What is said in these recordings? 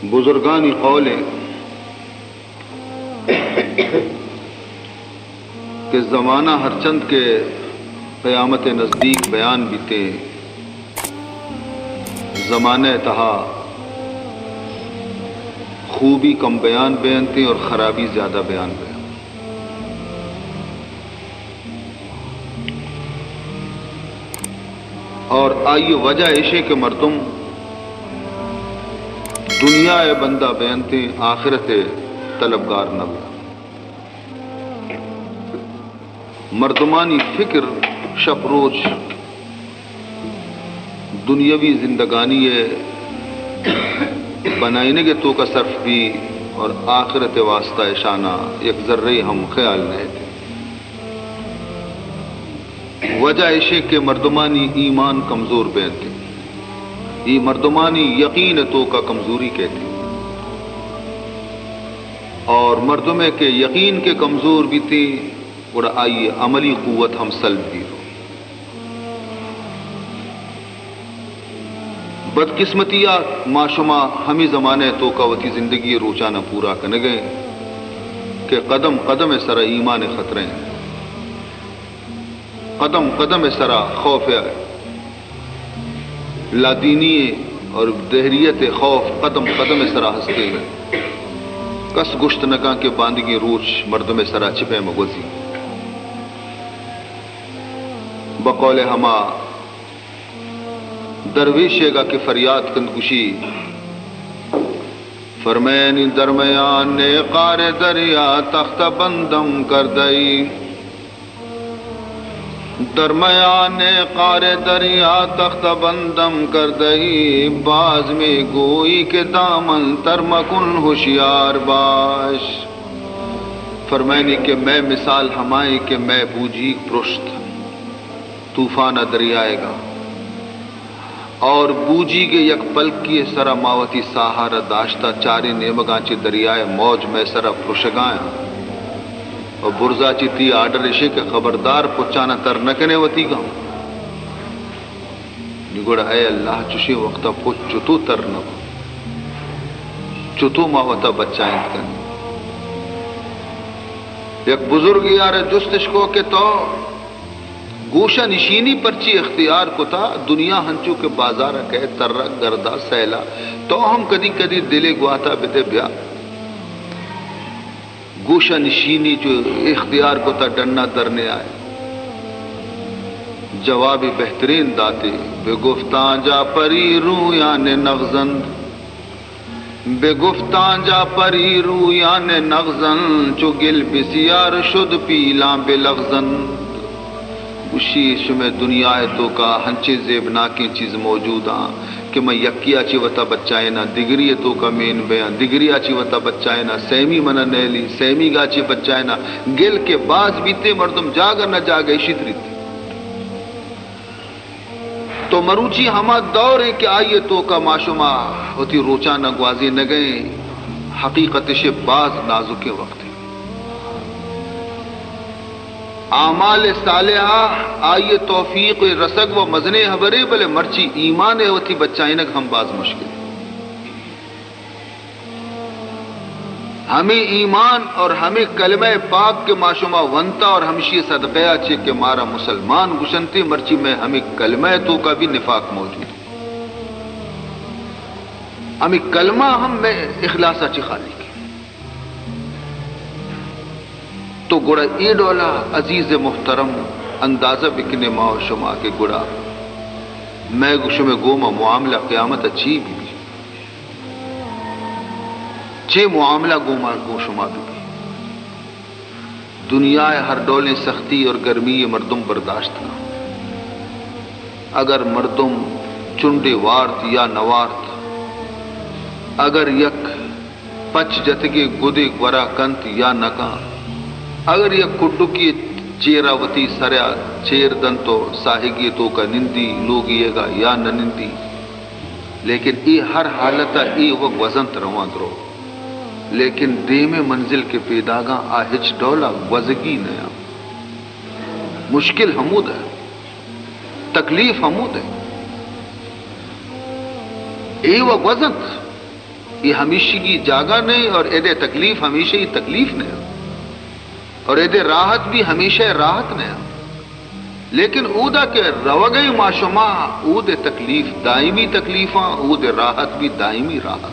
بزرگانی قول انت کہ زمانہ ہرچند کہ قیامت نزدیک بیان بیتیں، زمانہ تہا خوبی کم بیان بینتیں اور خرابی زیادہ بیان بینت۔ اور آئی وجہ ایشے کہ مردم دنیا ء بندہ بینتیں، آخرت ء طلبگار نہ بینت۔ مردمانی فکر شپ روچ دنیاوی زندگانی ء بنائینگ ء توکا صرف بی اور آخرت ء واسطہ اشانا یک ذرے ہم خیال نہ ات۔ وجہ ایشے کہ مردمانی ایمان کمزور بینت، ای مردمانی یقین ء توکا کمزوری کیت، اور مردمے کہ یقین کے کمزور بیتی، گڑا آئی عملی قوت ہم سلب بیت۔ بدقسمتی ء ما شما ہمے زمانہ ء توکا وتی زندگی ء روچاناں پورا کنگ ء ایں کہ قدم قدم ء سرا ایمان ء خطرہ انت، قدم قدم ء سرا خوف ء لادینی ء اور دہریت ء خوف قدم قدم ء سرا ہست انت۔ کس گوشت نہ کن کہ باندگیں روچ مردم ء سرا چہ پیم ء گوزی۔ بقول ہما درویشے گا کہ فریاد کنت گوشی، فرمینی درمیان قار دریا تخت بندم کردئی، درمیان قار دریا تخت بندم کردئی، باز می گوئی کہ دامن تر مکن ہوشیار باش۔ فرمینی کہ مئے مثال ہمائیں کہ مئے بوجیگ پرشت طوفان ء دریائے گا، اور بوجیگ ء یک پلکی ء سرا ما وتی ساہ ء را داشتہ، چاریں نیمگاں چہ دریائے موج مئے سرا پرشگایاں۔ و برزا چہ تی آرڈر اشیں کہ خبردار پچانا تر نہ کنے وتیگاں۔ نی گڑا اے اللہ، چشیں وقتا پچ چتو تر نہ بو؟ چتو ما وتا بچائینت کنیں؟ یک بزرگ یار جستش کو کہ تو گوشہ نشینی پرچی اختیار کتا؟ دنیا ہنچو کہ بازار ء کئے ترک گردا سیلا، تو ہم کدی کدی دلے گواتا بدے بیا۔ گوشہ نشینی چو اختیار کتا ڈنا در نیائے۔ جوابی بہترین داتے، بگفتاں جا پری رویان نغزند۔ بگفتاں جا پری رویان نغزن، چو گل بسیار شد پیلاں بلغزن۔ گوشی، شمئے دنیا ء توکا ہنچیں زیبناکیں چیز موجود آں کہ من یکیا چی وتا بچائیناں، دگری ء توکا مین بیاں، دگریا چی وتا بچائیناں، سیمی منا نیلی، سیمیگا چی بچائیناں۔ گل کہ باز بیتے، مردم جاگہ نہ جاگہ اشی تریت۔ تو مروچی ہما دور انت کہ آئی ء توکا ما شما وتی روچاناں گوازینگ ء ایں۔ حقیقت اش باز نازکیں وقت انت۔ اعمال صالحہ آئی ء توفیق ء رسگ و مزنیں ہبرے، بلے مرچی ایمان ء وتی بچائینگ ہم باز مشکل انت۔ ہمے ایمان اور ہمے کلمہ پاک کہ ما شما ونتا اور ہمشی صدقہ ء چہ کہ مارا مسلمان گشنتی، مرچی میں ہمے کلمہ توکا بھی نفاق موجود۔ ہمے کلمہ ہم میں اخلاص ء چہ خالی کی۔ تو گڑا اے ڈولا عزیز محترم اندازہ بکنے ما و شما کہ گڑا میں گو شمے گوما معاملہ قیامت ء چی بی بی؟ چے معاملہ گوں ما گوں شما بہ بی؟ دنیا ء ہر ڈولیں سختی اور گرمی ء مردم برداشت کن۔ اگر مردم چنڈے وارت یا نہ وارت، اگر یک پچ جتگیں گدے گورا کنت یا نہ کن، اگر یک کڈکی چیرا وتی سرا چیر دنت و ساہگی توکا نندی، لوگی ئیگا یا نہ نندی، لیکن اے ہر حالت ء اے و گوزنت رواں درو۔ لیکن دیمے منزل کہ پیداگاں آ ہچ ڈول ء گوزگی نیاں۔ مشکل ہمود ء، تکلیف ہمود ء۔ اے و گوزنت۔ یہ ہمیشگی جاگہ نہیں اور ادے تکلیف ہمیشہ ہی تکلیف نہیں اور ادے راحت بھی ہمیشہ راحت نہیں۔ لیکن اودا کہ روگئے ما شما، اودے تکلیف دائمی تکلیفاں، اودے راحت بھی دائمی راحت۔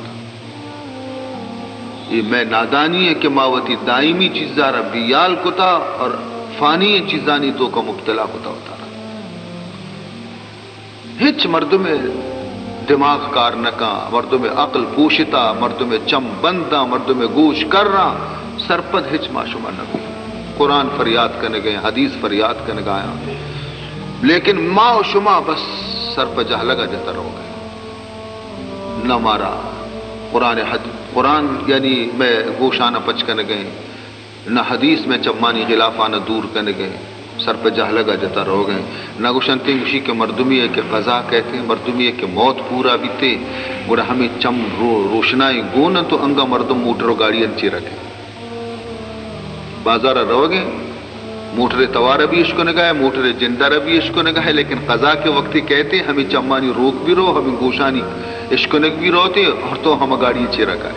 یہ میں نادانی ہے کہ ما وتی دائمی چیزا را بیال کتا اور فانی چیزانی توکا مبتلا کتا وتارا۔ ہچ مردم دماغ کار نہ کن، مردم عقل پوشتا، مردم چم بنداں، مردم گوش کراں، سرپد ہچ ما شما نہ بی۔ قرآن فریاد کنگئے، حدیث فریاد کنگایاں، لیکن ما و شما بس سر پہ جہلگا جتا روگئے۔ نہ مارا قرآن حد-، قرآن یعنی میں گوشانا پچ کنگئے۔ نہ حدیث میں چمانی غلافانا دور کنگئے، سر پہ جہلگا جتا روگئے۔ نہ گوشنتیں گوشی کہ مردمی ہے کہ قضا کہتے، مردمی ہے کہ موت پورا بیتے، گڑا ہمیں چم رو-، روشنائیں گون انت تو انگا مردم موٹر و گاڑی انت چیرا کہ بازارا روگئے، موٹر توارا بھی اشکنگا ہے، موٹر جندارا بھی اشکنگا ہے، لیکن قضا کے وقتی کہتے ہمیں چمانی روک بھی رو، ہمیں گوشانی اشکنگ بھی روتے اور تو ہم گاڑی چیرا کائے۔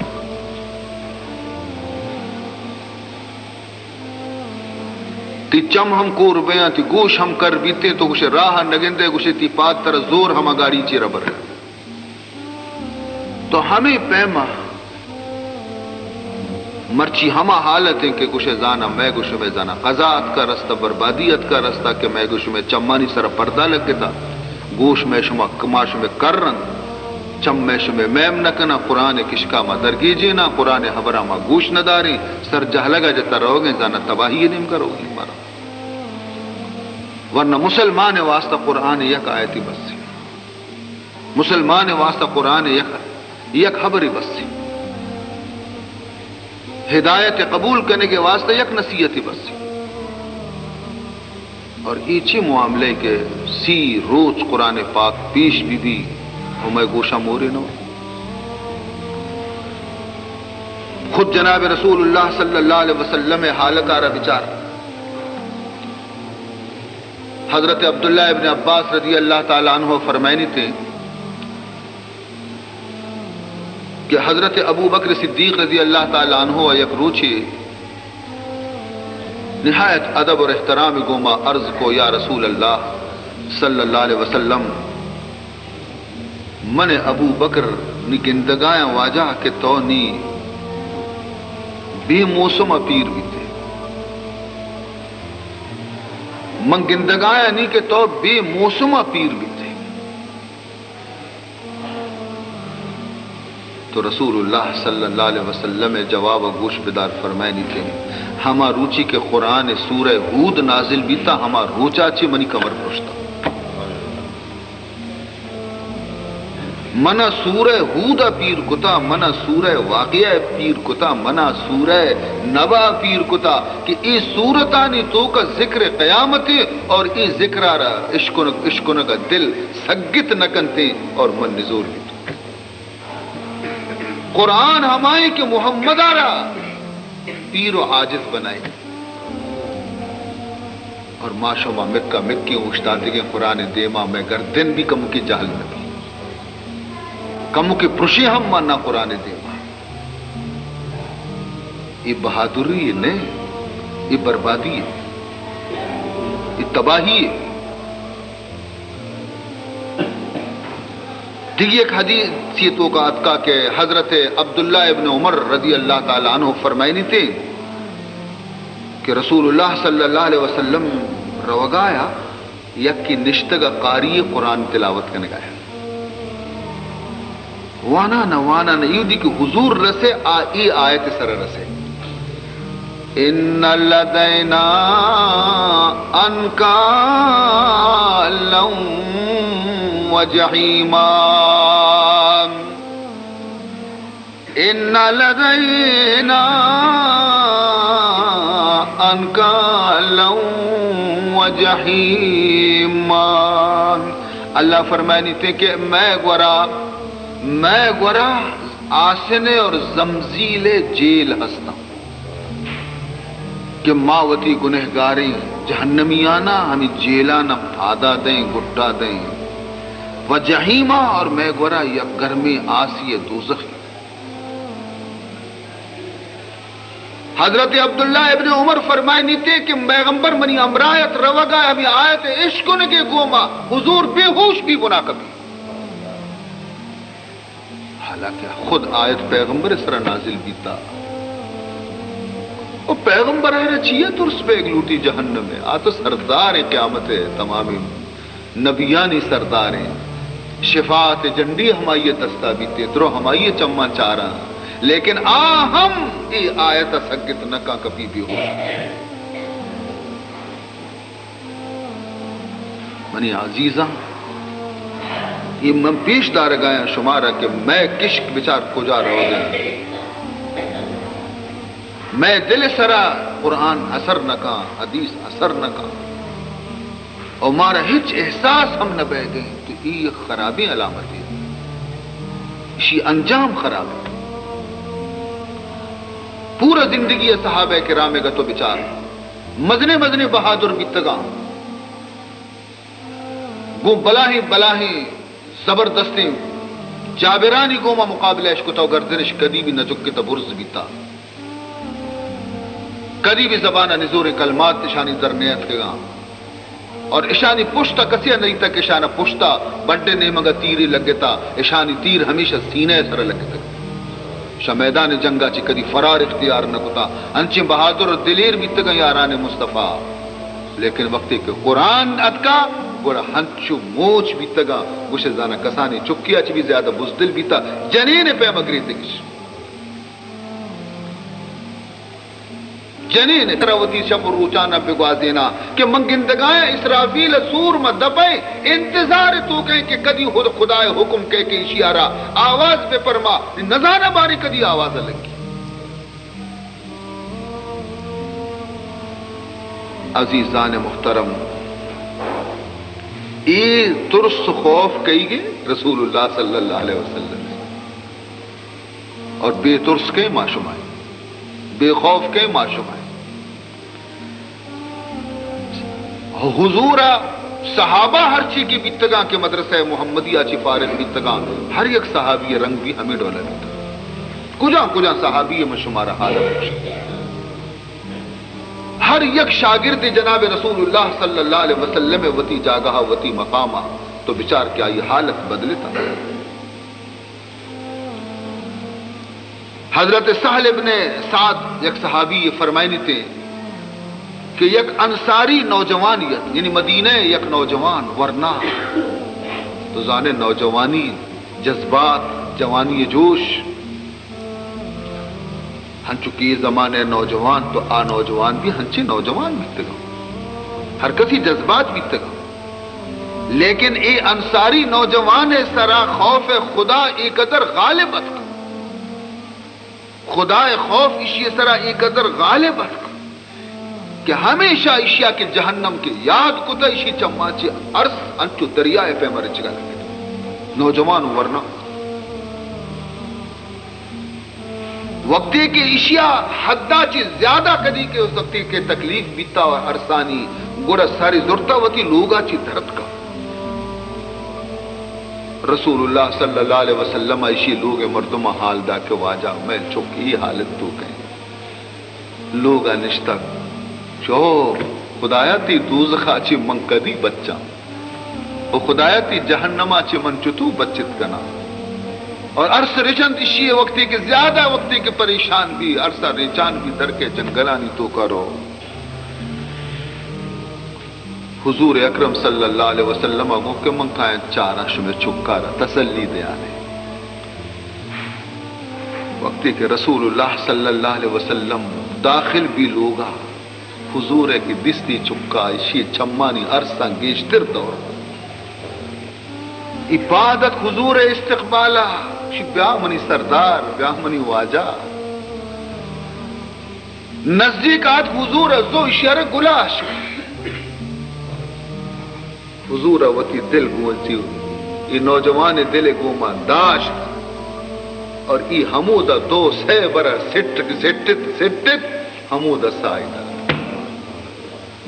تی چم ہم کور بیاں، تی گوش ہم کر بیتے، تو گوشے راہ نگندے، گوشے تی پاد ترا زور ہما گاڑی چیرا بر۔ تو ہمیں پیما مرچی ہما حالت ہیں کہ گوشے زانا، میں گوشے میں زانا، قضا اتکا رستا، بربادی اتکا رستا کہ میں گوشے میں چمانی سر پردہ لگتا، گوش میں شما، ما شما کر رند۔ چم مئے شمئے میم نہ کناں، قرآن ءِ کشکا ما درگیجیناں، قرآن ءِ ہبراں ما گوش نہ داریں، سر جہلگ ءَ جتا روگیں، زاناں تباہی ءِ نیمگا روگیں مارا۔ ورنہ مسلمان ءِ واسطہ قرآن ءِ یک آیتے بس ایں۔ مسلمان ءِ واسطہ قرآن ءِ یک، یک ہبرے بس ایں۔ ہدایت ءِ قبول کنگ ءِ واسطہ یک نصیحتے بس ایں۔ اور اے چی معاملے کہ سی روچ قرآن پاک پیش بی بی و مئے گوشاں مورے نہ؟ خود جناب رسول اللہ صلی اللہ علیہ وسلم ءِ حالت ءَ را بچار۔ حضرت عبداللہ ابن عباس رضی اللہ تعالی عنہ فرمائنیتے کہ حضرت ابوبکر صدیق رضی اللہ تعالی عنہ ءَ یک روچے نہایت ادب اور احترام گوما عرض کو، یا رسول اللہ صلی اللہ علیہ وسلم، من ابوبکر نی گندگایاں واجہ کہ تو نی بے موسم ءَ پیر بیتے۔ من گندگایاں نی کہ تو بے موسم ءَ پیر بیتے۔ تو رسول اللہ صلی اللہ علیہ وسلم ءِ جواب ءَ گوش بدار، فرمائنیتے، ہما روچی کہ قرآن سورہ ہود نازل بیتا، ہما روچا چہ منی کمر پرشتا۔ منا سورہ ہود ءَ پیر کتا، منا سورہ واقعہ ءَ پیر کتا، منا سورہ نبا ءَ پیر کتا کہ اے سورتانی توکا ذکر قیامت اور اے ذکر ءَ را اشکنگ، اشکنگ ءَ دل سگت نہ کنتے اور من نزور بیتوں۔ قرآن ہمائیں کہ محمد ءَ را پیر و عاجز بنائے۔ اور ما شما مکا مکیں اوشتاتگیں قرآن ءِ دیما، مئے گردن بھی کمکے جہل نہ بی۔ کمکے پرشے ہم ما نہ قرآن ءِ دیما۔ اے بہادری نہ، اے بربادی ایں، اے تباہی ایں۔ دگہ یک حدیثے توکا اتکا کہ حضرت عبداللہ ابن عمر رضی اللہ تعالی عنہ فرمائنیتے کہ رسول اللہ صلی اللہ علیہ وسلم روگایا یکے نشتگا قاری قرآن تلاوت کنگایا۔ وانا نہ، وانا نہ، ایودی کہ حضور رسے، آ اے آیت سر رسے۔ ان لدینا انکالا و جحیما۔ ان لدینا انکالا و جحیما۔ اللہ فرمائنیتے کہ مئے گورا، مئے گورا آسنے اور زمزیلے جیل ہستاں کہ ما وتی گنہگاریں جہنمیانا ہمیں جیلانا پادا دئیں، گٹا دئیں۔ و جحیما، اور مئے گورا یک گرمیں آسے دوزخے۔ حضرت عبداللہ ابن عمر فرمائنیتے کہ پیغمبر منی ہمراہ ات، روگا ہمے آیت اشکنگے گوما حضور بے ہوش بی بنا کپی۔ حالانکہ خود آیت پیغمبر سرا نازل بیتا۔ او پیغمبر آئرا چیا ترس بیگ لوٹی جہنم ء؟ آ تو سردار قیامت ء، تمام نبیانی سرداریں، شفاعت جنڈی ہمائی دستا بیتے، درو ہمائی چماں چاراں، لیکن آ ہم اے آیت سگت نہ کاں، کپی بے ہوش۔ منی عزیزاں، اے من پیش دارگایاں شمارا کہ مئے کشک بچار کجا روگ ء۔ مئے دل سرا قرآن اثر نہ کاں، حدیث اثر نہ کاں، اور مارا ہچ احساس ہم نہ بیگ ء، تو اے یک خرابیں علامتے۔ اشی انجام خراب ہے۔ پورا زندگی صحابہ کرام ء گتو بچار، مزنیں مزنیں بہادر بیتگاں، گوں بلاہیں بلاہیں زبردستیں جابرانی گوما مقابلہ اش کتا و گردنش کدی بھی نہ جکتا، برز بیتا۔ کدی بھی زبان ء نزوریں کلمات اشانی در نیاتکگاں۔ اور اشانی پشت ء کسے ء نہ دیتگ کہ اشان ء پشت ء بڈ ء نیمگ ء تیرے لگتا، اشانی تیر ہمیشہ سینہ ء سر ء لگتگ۔ شہ میدان جنگ ء چہ کدی فرار اختیار نہ کتا۔ انچیں بہادر ء دلیر بیتگاں یاران مصطفی۔ لیکن وقتی کہ قرآن اتکا، گڑا ہنچو موچ بیتگاں، گوشے زاناں کسانیں چکے ء چہ بھی زیادہ بزدل بیتا، جنین ء پیم ء گریتگش۔ جنین ء ترا وتی شپ و روچاناں بگوازیناں کہ من گندگایاں اسرافیل ء سور ماں دپ ء انتظار ء توک ء کہ کدی خد-، خدا ء حکم کئے کہ ایشی ء را آواز بہ پرما، نزاناں باریں کدی آواز ء لگی۔ عزیزان محترم، اے ترس خوف کئیگ ء؟ رسول اللہ صلی اللہ علیہ وسلم ء۔ اور بے ترس کئے؟ ما شما ایں۔ بے خوف کئے؟ ما شما ایں۔ حضور ء صحابہ ہرچی کہ بیتگاں کہ مدرسہ محمدیہ چی فارغ بیتگاں، ہر یک صحابی ء رنگ بھی ہمے ڈول ء بیتگ۔ کجا کجا صحابی ء من شمارا حال ء بخشت۔ ہر یک شاگرد جناب رسول اللہ صلی اللہ علیہ وسلم ء وتی جاگہ ء وتی مقام ء تو بچار کہ آئی حالت بدلتا۔ حضرت سہل ابن سعد یک صحابی ء فرمائنیتے کہ یک انصاری نوجوانی ات، یعنی مدینہ ء یک نوجوان ورنا، تو زانے نوجوانی جذبات، جوانی جوش، ہنچو کہ اے زمانہ ء نوجوان، تو آ نوجوان بھی ہنچیں نوجوان بیتگاں، ہر کسی جذبات بیتگاں۔ لیکن اے انصاری نوجوان ء سرا خوف خدا اے قدر غالب اتک، خدا ء خوف ایشی ء سرا اے قدر غالب اتک کہ ہمیشہ ایشیا کہ جہنم کہ یاد کتہ، ایشی چماں چہ ارس انچو دریا ء پیما رچگا لگت۔ نوجوان ورنا وقتی کہ ایشیا حدا چہ زیادہ کدی کہ وقتی کہ تکلیف بیتا و ارسانی، گڑا سری زرتا وتی لوگا چہ درتکا۔ رسول اللہ صلی اللہ علیہ وسلم ایشی لوگ مردم حال دا کہ واجہ، مئے چک ای حالت تو کہیں۔ لوگا نشتگ۔ چو خدایا، تی دوزخا چہ من کدی بچاں؟ او خدایا، تی جہنما چہ من چتو بچت کناں؟ اور ارس رچنت ایشی وقتی کہ زیادہ وقتی کہ پریشان بی، ارسا ریچان بی، در کے جنگلانی توکا رو۔ حضور اکرم صلی اللہ علیہ وسلم ء گوں کہ من کاین چاراں، شمے چکارا تسلی دیانے۔ وقتی کہ رسول اللہ صلی اللہ علیہ وسلم داخل بی لوگا، حضور ء کہ دیستی چکا، ایشی چمانی ارساں گیشتر دور۔ ای پاد ات حضور ء استقبالا، شی بیا منی سردار، بیا منی واجہ۔ نزدیک آتک حضور ء، زو ایشی ء را گلاش۔ حضور ء وتی دل گوں وتی اے نوجوان ء دل ء گوما داشت اور ای ہمودا دو سئے برا سٹت، سٹت، سٹت، ہمودا ساہ دات۔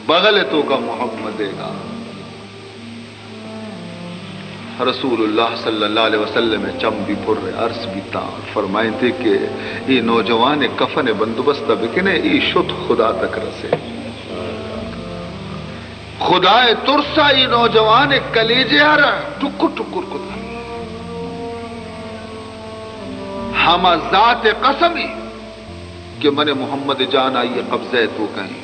بغل ء توکا محمد ء گا۔ رسول اللہ صلی اللہ علیہ وسلم ءِ چم بی پر، ارس بیتاں، فرمائینتے کہ اے نوجوان ءِ کفن ءِ بندوبست ءَ بکنے، اے شت خدا تک رسے۔ خدا ءِ ترس ءَ اے نوجوان ءِ کلیجہ ءَ را ٹکر ٹکر کتا۔ ہما ذات ءِ قسم ءَ کہ من محمد جان آئی ءِ قبضہ ءِ توکا ایں۔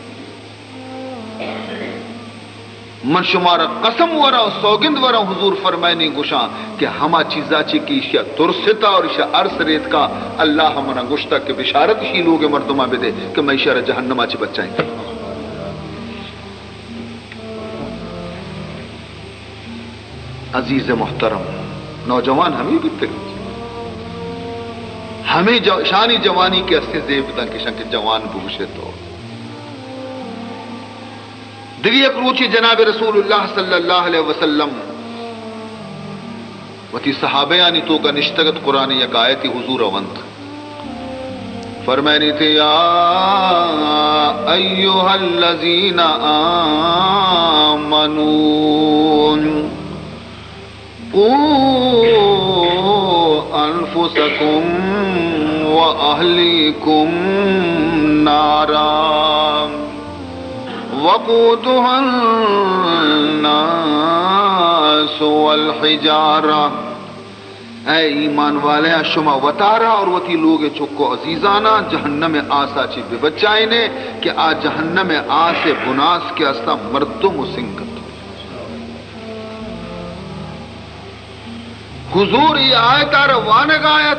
من شمارا قسم وراں و سوگند وراں، حضور فرمائنی گوشاں کہ ہما چیزا چی کہ ایشیا ترستا اور ایشیا ارس ریتکا، اللہ منا گوشتا کہ بشارت اشی لوگ مردماں بدے کہ من ایشیا را جہنما چی بچائیں۔ عزیز محترم، نوجوان ہمے بیتگ، ہمے جو-، شانی جوانی کہ استیں زیب داں کشاں کہ جوان بگوشے تو۔ دگہ یک روچے جناب رسول اللہ صلی اللہ علیہ وسلم وتی صحابیانی توکا نشتگ ات، قرآن یک آیتے حضور ءَ ونت۔ فرمائنیت، یا ایھا الذین آمنوا قوا انفسکم و اہلیکم نارا وقودها الناس والحجارة۔ اے ایمان والیاں، شما وتارا اور وتی لوگ چک و عزیزاناں جہنم آسا چی ببچائینے کہ آ جہنم آس بناس کہ استا مردم و سنگت۔ حضور ای آیت آرا وانگ آیت،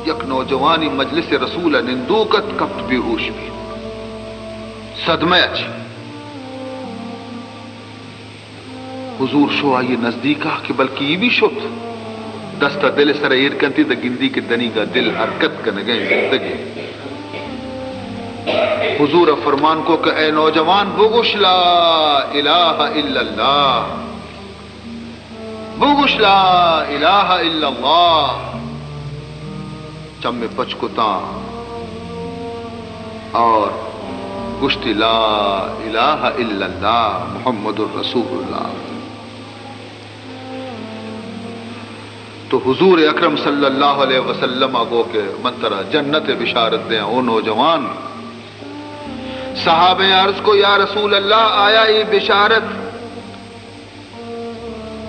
یک نوجوانی مجلس رسول نندوک ات، کپت بے ہوش بی۔ صدمہ اچ۔ حضور شو آئی نزدیکا کہ بلکہ ای بھی شت۔ دستا دل سر ایر کنتی دا گندی کہ دنیگا دل حرکت کنگیں زندگی۔ حضور فرمان کو کہ اے نوجوان بگوش لا الہ الا اللہ۔ بگوش لا الہ الا اللہ۔ چم پچ کتاں اور گوشتی، لا الہ الا اللہ محمد رسول اللہ۔ تو حضور اکرم صلی اللہ علیہ وسلم گو کہ من ترا جنت بشارت دیاں او نوجوان۔ صحابہ عرض کو، یا رسول اللہ، آیا اے بشارت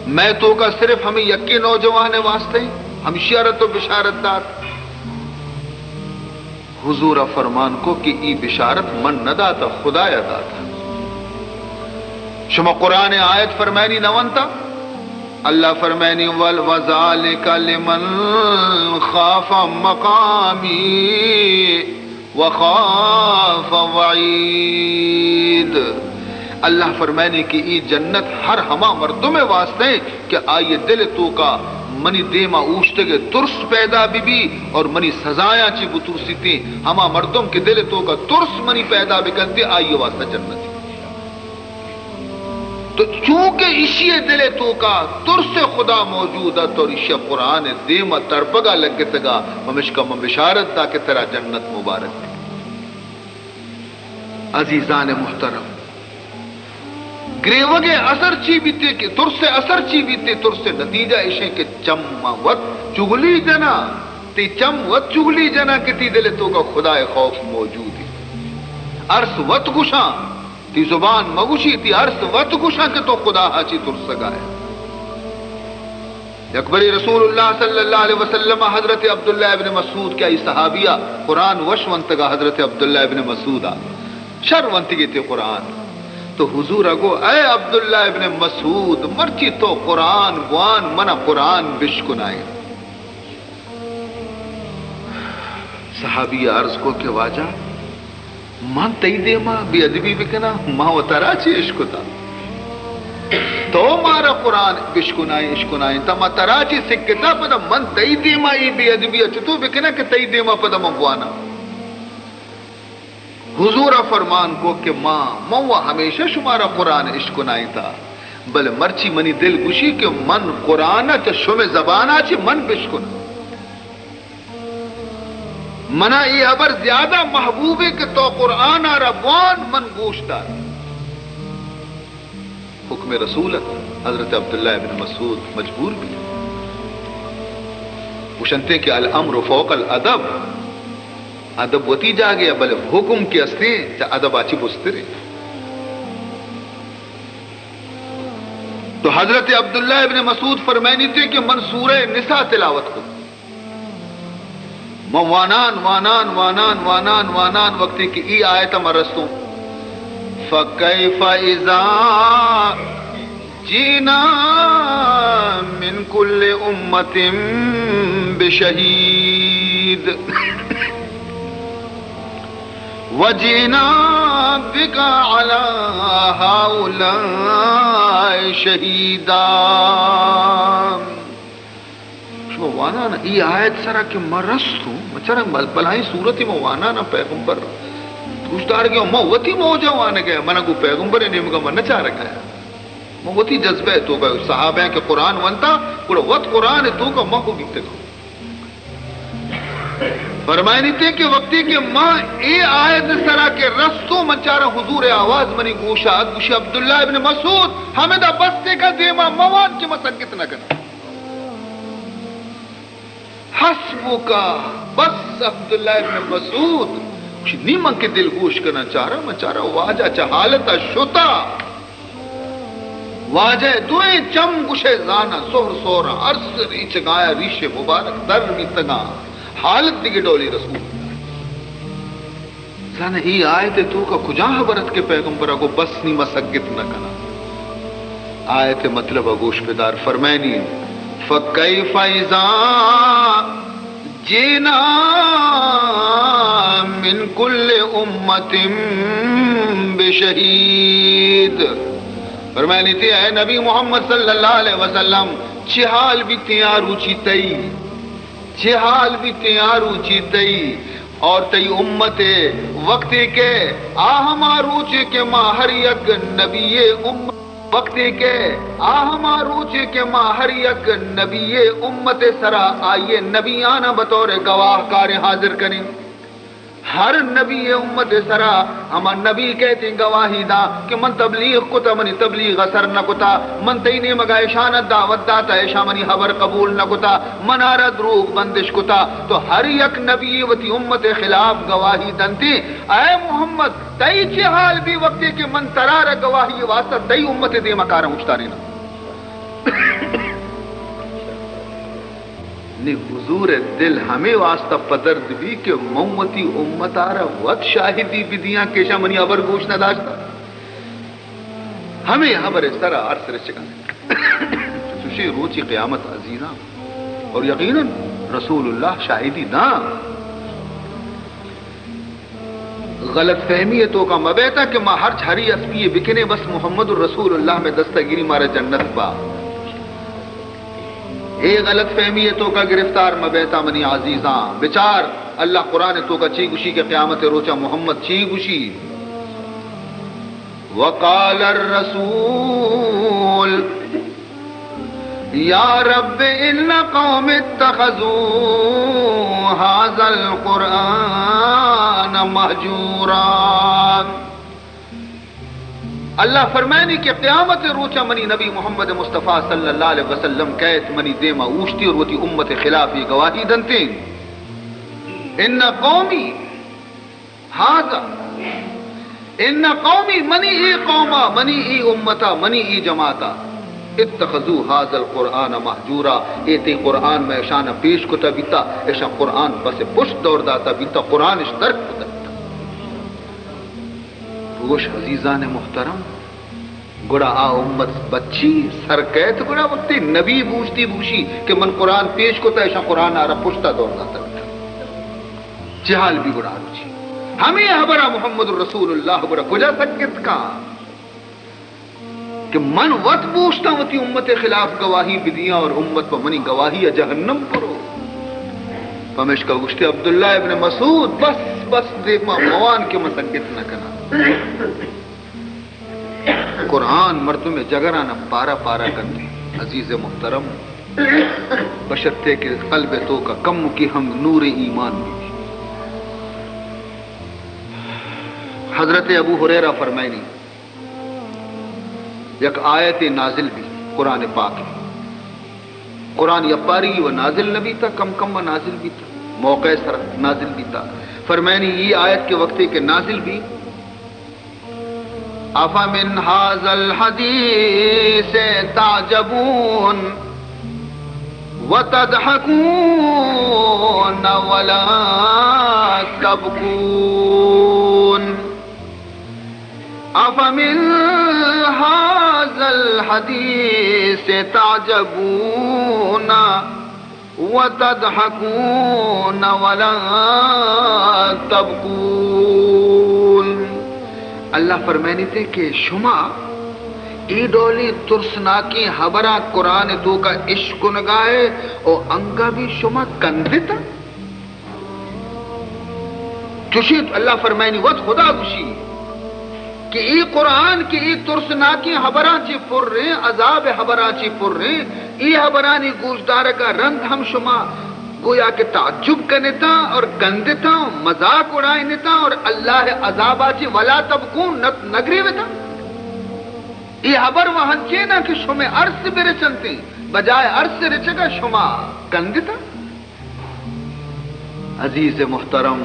مئے توکا صرف ہمے یکے نوجوان ء واسطہ ایں، ہمشی ء را تو بشارت دات؟ حضور ء فرمان کو کہ ای بشارت من نہ داتا، خدایا داتا۔ شما قرآن ء آیت فرمائنی نہ ونتا؟ اللہ فرمائنی، ول-، وذالک لمن خاف مقامی وخاف وعید۔ اللہ فرمائنی کہ ای جنت ہر ہما مردم واسطہ ہیں کہ آئی دل توکا منی دیما اوشتگ ترس پیدا بی بی اور منی سزایاں چی بترسیتے۔ ہما مردم کہ دل توکا ترس منی پیدا بکنتے، آئی واسطہ جنت۔ تو چونکہ ایشی ء دل ء توکا ترس خدا موجود ات اور ایشی ء قرآن ء دیم ء ترپگ ء لگتگ ء، پمشکا من بشارت دا کہ ترا جنت مبارک۔ عزیزان محترم، گریوگ ء اثر چی بیتے کہ ترس ء اثر چی بیتے؟ ترس ء نتیجہ ایشیں کہ چم وت چگلی جنا، تی چم وت چگلی جنا کہ تی دل ء توکا خدا ء خوف موجود ہے۔ ارس وت گشاں، تی زبان مگوشی، تی ارس وت گوشاں کہ تو خدا ہا چی ترسگا ہے۔ یک بری رسول اللہ صلی اللہ علیہ وسلم حضرت عبداللہ ابن مسعود کہ ای صحابیہ قرآن وش ونتگا، حضرت عبداللہ ابن مسعود آ شر ونتگی تی قرآن۔ تو حضور گو، اے عبداللہ ابن مسعود، مرچی تو قرآن بوان، منا قرآن بشکنائیں۔ صحابی عرض کو کہ واجہ، من تئی دیما بے ادبی بکناں، ما و ترا چی اشکتا؟ تو مارا قرآن بشکنائیں، اشکنائیں، تا ما ترا چی سکتا، پدا من تئی دیما ای بے ادبی چتو بکناں کہ تئی دیما پدا من بوانا؟ حضور فرمان کو کہ ما، من و ہمیشہ شمارا قرآن اشکنائیں تا، بلے مرچی منی دل گوشی کہ من قرآن چہ شمے زبانا چی من بشکناں۔ منا اے ہبر زیادہ محبوب ہے کہ تو قرآن ء را بوان، من گوش دار۔ حکم رسول ات۔ حضرت عبداللہ ابن مسعود مجبور بی۔ گوشنتے کہ الامر فوق الادب، ادب وتی جاگے ءَ، بلے حکم کہ استیں چہ ادب ءَ چی بسترے۔ تو حضرت عبداللہ ابن مسعود فرمائنیتے کہ من سورہ نساء تلاوت کو۔ من وانان، وانان، وانان، وانان، وانان، وقتی کہ ای آیت ءَ من رستوں، فکیف اذا جئنا من کل امة بشهید وجئنا بك على هؤلاء شهيدا۔ شما وانان، ای آیت سرا کہ من رستوں، من چرا بل-، بلاہیں صورتی من وانان پیغمبر گوشدارگے، من وتی موجا وانگے، من گو پیغمبر نیمگا من نہ چارگا۔ من وتی جذبہ توکا، صحابہ کہ قرآن ونتا، گڑا وت قرآن توکا من کو بیتگا۔ فرمائنیتے کہ وقتی کہ من اے آیت سرا کہ رستوں، من چارا حضور آواز منی گوشا ات، گوشی عبداللہ ابن مسعود، ہمدا بس تیکا، دیما موان کہ من سگت نہ کناں۔ حسبک، بس عبداللہ ابن مسعود۔ گوشی نی من کہ دل گوش کناں چارا، من چارا واجہ چہ حالتا شتا۔ واجہ دوئیں چم گوشئے زاناں سہر سہراں، ارس ریچگایا، ریش مبارک در بیتگاں، حالت دگہ ڈولی۔ رسول زاناں ای آیت توکا کجا خبر ات کہ پیغمبر گو بس نی ما سگت نہ کناں۔ آیت مطلب گوش بدار، فرمائنی، فکیف اذا جئنا من کل امة بشهید۔ فرمائنیتے، اے نبی محمد صلی اللہ علیہ وسلم، چہ حال بیتیں آ روچی تئی، چہ حال بیتیں آ روچی تئی اور تئی امت، وقتی کہ آ ہما روچے کہ ما ہر یک نبی امت وقتی کہ آ ہما روچے کہ ما ہر یک نبی امت سرا آئی نبیانا بطور گواہ کاریں حاضر کنیں۔ ہر نبی امت سرا ہما نبی کہتیں گواہی داں کہ من تبلیغ کتا، منی تبلیغ اثر نہ کتا، من تئی نیمگا اشانا دعوت داتا، اشاں منی خبر قبول نہ کتا، من آرا دروگ بندش کتا۔ تو ہر یک نبی وتی امت خلاف گواہی دنتی، اے محمد، تئی چے حال بی وقتی کہ من ترا را گواہی واسطہ تئی امت دیما کاراں اوشتاریناں؟ نی حضور دل ہمے واسطہ پدرد بی کہ من وتی امت آرا وت شاہدی بدیاں کہ اشاں منی حبر گوش نہ داشتہ۔ ہمے حبر سرا ارس رچگاں۔ چوشیں روچی قیامت عزیزاں، اور یقیناً رسول اللہ شاہدی داں۔ غلط فہمی توکا مبیتا کہ ما ہرچ ہری اسپی بکنے بس محمد رسول اللہ میں دستگیری مارا جنت با۔ اے غلط فہمی توکا گرفتار مبیتا منی عزیزاں۔ بچار اللہ قرآن توکا چی گوشی کہ قیامت روچا محمد چی گوشی۔ وقال الرسول یا رب ان قوم اتخذوا هذا القرآن مهجورا۔ اللہ فرمائنی کہ قیامت روچا منی نبی محمد مصطفیٰ صلی اللہ علیہ وسلم کئیت منی دیما اوشتی اور وتی امت خلاف یہ گواہی دنتے، ان قومی ہذا، ان قومی، منی ای قوما، منی ای امتا، منی ای جماعتا، اتخذوا هذا القرآن مهجورا، اے تئی قرآن میں اشانا پیش کتا بیتا، اشاں قرآن پس پشت دور داتا بیتا، قرآن اش ترک کتا بیتا۔ گوش عزیزان محترم، گڑا آ امت بچی سر کئیت، گڑا وقتی نبی بوشتی بوشی کہ من قرآن پیش کتا، اشاں قرآن آرا پشتا دور داتا۔ چہ حال بی گڑا آ روچی؟ ہمے حبرا محمد رسول اللہ گڑا کجا سگت کا کہ من وت بوشتاں وتی امت خلاف گواہی بدیاں اور امت پہ منی گواہی جہنم پرو۔ پمیشکا گوشتے عبداللہ ابن مسعود، بس، بس، دیما موان کہ من سگت نہ کناں۔ قرآن مردم جگرانا پارا پارا کنتے۔ عزیز محترم، بشرتے کہ قلب توکا کمکی ہم نور ایمان بیتی۔ حضرت ابو ہریرہ فرمائنی، یک آیت نازل بی، قرآن پاک ہے۔ قرآن یپاری و نازل نہ بیتا، کم کم و نازل بیتا، موقع سر نازل بیتا۔ فرمائنی یہ آیت کے وقت کہ نازل بی، أفمن هذا الحديث تعجبون وتضحكون ولا تبكون، أفمن هذا الحديث تعجبون وتضحكون ولا تبكون۔ اللہ فرمائنیتے کہ شما اے ڈولیں ترسناکیں حبراں قرآن توکا اشکنگائے او انگا بھی شما کندتا۔ چوشیں اللہ فرمائنی وت خدا گوشی کہ اے قرآن کہ اے ترسناکیں حبراں چی پریں، عذاب حبراں چی پریں، اے حبرانی گوشدارگا رند ہم شما گویا کہ تعجب کنتا اور کندتا، مذاق اڑائنتا اور اللہ عذابا چی ولا تبکون نت نگریوتا۔ اے حبر و ہنچینا کہ شمے ارس برچنتے، بجائے ارس رچگا شما کندتا۔ عزیز محترم،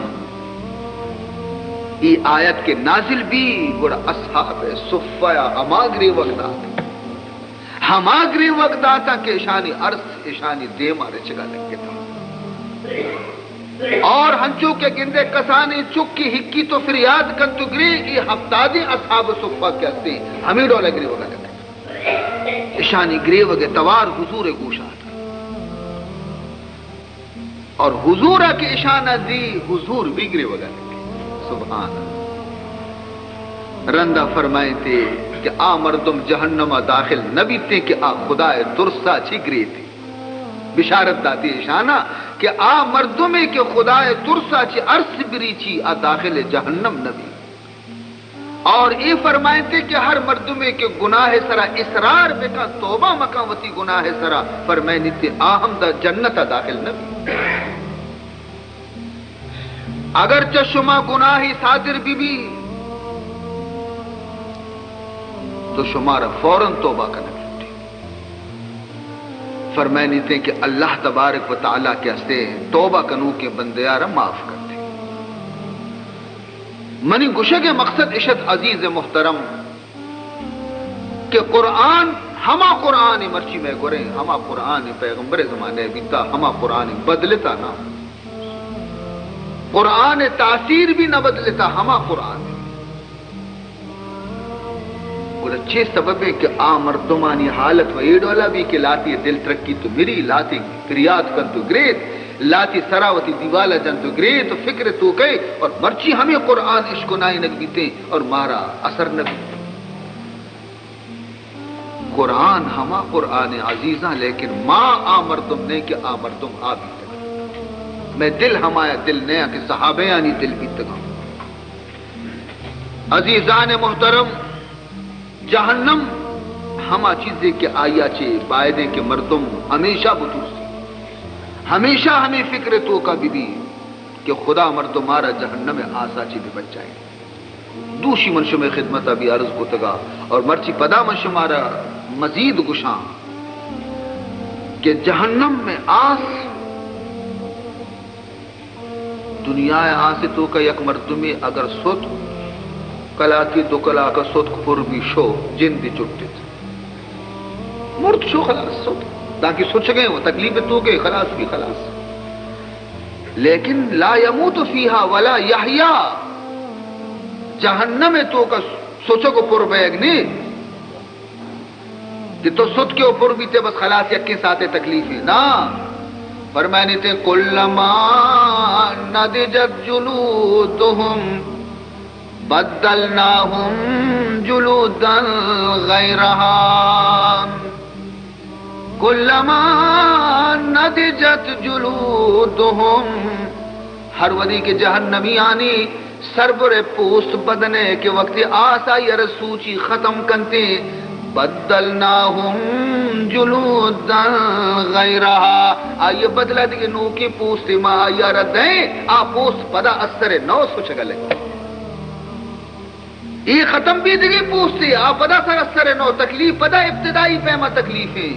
ای آیت کہ نازل بی، گڑا اصحاب صفہ یا ہما گریوگ دات، ہما گریوگ داتا کہ اشانی ارس اشانی دیما رچگا لگتا۔ اور ہنچو کہ گندے کسانی چکی ہکی تو فریاد کن تو گری، ای ہفتادی اصحاب صفہ کہ ہستے، ہمیں ڈولا گریوگا لگتا۔ اشانی گریوگ توار حضور گوشات۔ اور حضور کہ اشان دی، حضور بھی گریوگا لگے۔ سبحان اللہ۔ رندا فرمائیتے کہ آ مردم جہنم داخل نہ بیتے کہ آ خدا ترسا چی گریتے۔ بشارت داتی اشانا کہ آ مردمے کہ خدا ترسا چی ارس بریچی، آ داخل جہنم نہ بی۔ اور اے فرمائیتے کہ ہر مردمے کہ گناہ سرا اصرار بکن، توبہ مکن وتی گناہ سرا، فرمائنیتے آ ہم دا جنت داخل نہ بی۔ اگر چہ شما گناہی صادر بی بی تو شمارا فوراً توبہ کنگ لوٹی۔ فرمائنیتے کہ اللہ تبارک و تعالیٰ کہ ہستے توبہ کنوکیں بندیارا معاف کرتے۔ منی گشگ مقصد اشت عزیز محترم کہ قرآن ہما قرآن مرچی میں گوریں، ہما قرآن پیغمبر زمانے بیتا، ہما قرآن بدلتا نا، قرآن تاثیر بھی نہ بدلتا، ہما قرآن۔ گڑا چے سببیں کہ آ مردمانی حالت و اے ڈولا بی کہ لاتی دل ترکی تو مری، لاتی فریاد کن تو گریت، لاتی سرا وتی دیوالا جن تو گریت و فکر تو کئے، اور مرچی ہمیں قرآن اشکنائینگ بیتیں اور مارا اثر نہ بیت۔ قرآن ہما قرآن عزیزاں، لیکن ما آ مردم نہیں کہ آ مردم آ بیتگاں۔ میں دل ہمایا دل نیا کہ صحابیانی دل بیتگاں۔ عزیزان محترم، جہنم ہما چیزے کہ آیا چے بایدیں کہ مردم ہمیشہ بترسی، ہمیشہ ہمیں فکر توکا بی بی کہ خدا مردمارا جہنم آسا چے ببچائے۔ دوشی من شمے خدمتا بھی عرض کتگا اور مرچی پدا من شمارا مزید گشاں کہ جہنم میں آس دنیا ء آس ء توکا یک مردمے اگر ستک کلاکے دو کلاک ء ستک پر بی شو جندے چٹت۔ مرد شو خلاص ستک۔ دانکہ سچگیں و تکلیف توکے خلاص بی خلاص۔ لیکن لا یموت فیہا ولا یحیا۔ جہنم ء توکا سچگ و پر بیگ نے۔ کہ تو ستکے و پر بیتے بس خلاص یکیں ساعتے تکلیفے۔ نا، فرمائنیتے کلما نضجت جلودہم بدلناہم جلودا غیرہا۔ کلما نضجت جلودہم، ہر وھدی کہ جہنمیانی سربر ء پوست بدن ء کہ وقتی آس آئی ء را سوچی ختم کنتیں، بدلناہم جلودا غیرہا، آئی ء بدلا دگہ نوکیں پوستے ما آئی ء را دئیں، آ پوست پدا استر ء نو سچگ ء لگی۔ اے ختم بیتگیں پوستے، آ پدا سر سر نو تکلیف، پدا ابتدائی پیما تکلیفیں۔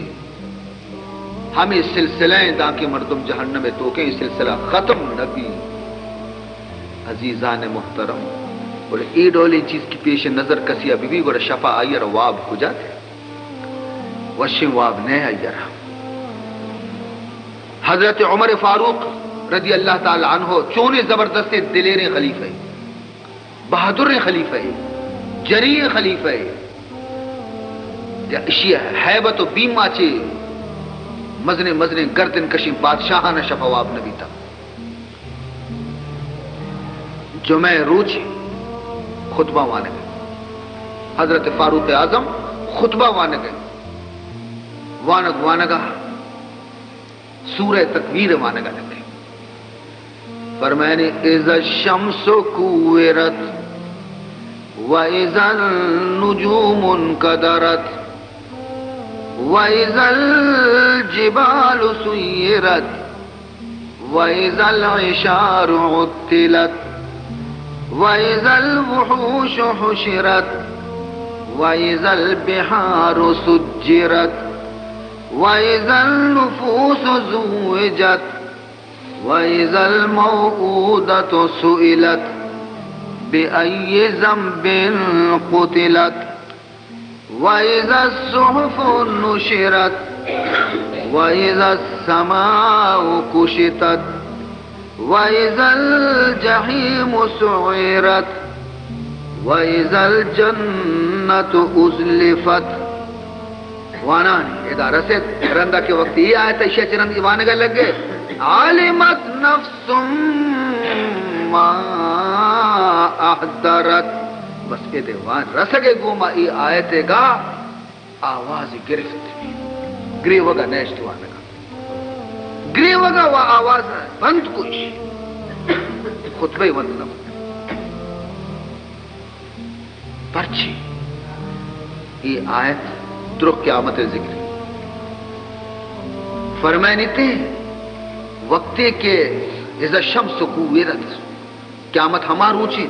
ہمے سلسلہ ایں دانکہ مردم جہنم توکیں، سلسلہ ختم نبی۔ عزیزان محترم، گڑا اے ڈولیں چیز کی پیش نظر کسی ء بہ بی، گڑا شپا آئی ء را واب کجا دے؟ وشیں واب نہ آئی ء را۔ حضرت عمر فاروق رضی اللہ تعالی عنہ چونیں زبردستیں دلیریں خلیفہ، بہادریں خلیفہ، جریح خلیفہ، یا اشی ہیبت و بیم ء چہ مزنیں مزنیں گردن کشیں بادشاہان ء شپا واب نہ بیتا۔ جمعہ روچ خطبہ وانگ ء۔ حضرت فاروق اعظم خطبہ وانگ ء۔ وانگ وانگ ء سورہ تکویر وانگ ء لگے۔ فرمائنی: اذا الشمس کورت و اذا النجوم انکدرت و اذا الجبال سیرت وإذا العشار عطلت وإذا الوحوش حشرت وإذا البحار سجرت وإذا النفوس زوجت وإذا الموءودة سئلت بأي ذنب قتلت وإذا الصحف نشرت وإذا السماء كشطت وإذا الجحيم سعرت وإذا الجنة أزلفت۔ وانانی ادا رسید، رندا کہ وقت اے آیت ایشی چہ رند وانگا لگے، علمت نفس ما احضرت۔ بس اے دیوان رسگے گوما اے آیت گا آواز گرفت، گریوگا نیشت وانگا۔ گریوگا و آواز بند کوش۔ خطبہ وند نہ۔ پرچی؟ اے آیت درو قیامت ذکر۔ فرمائنیتے وقتے کہ اذا الشمس کورت، قیامت ہما روچے،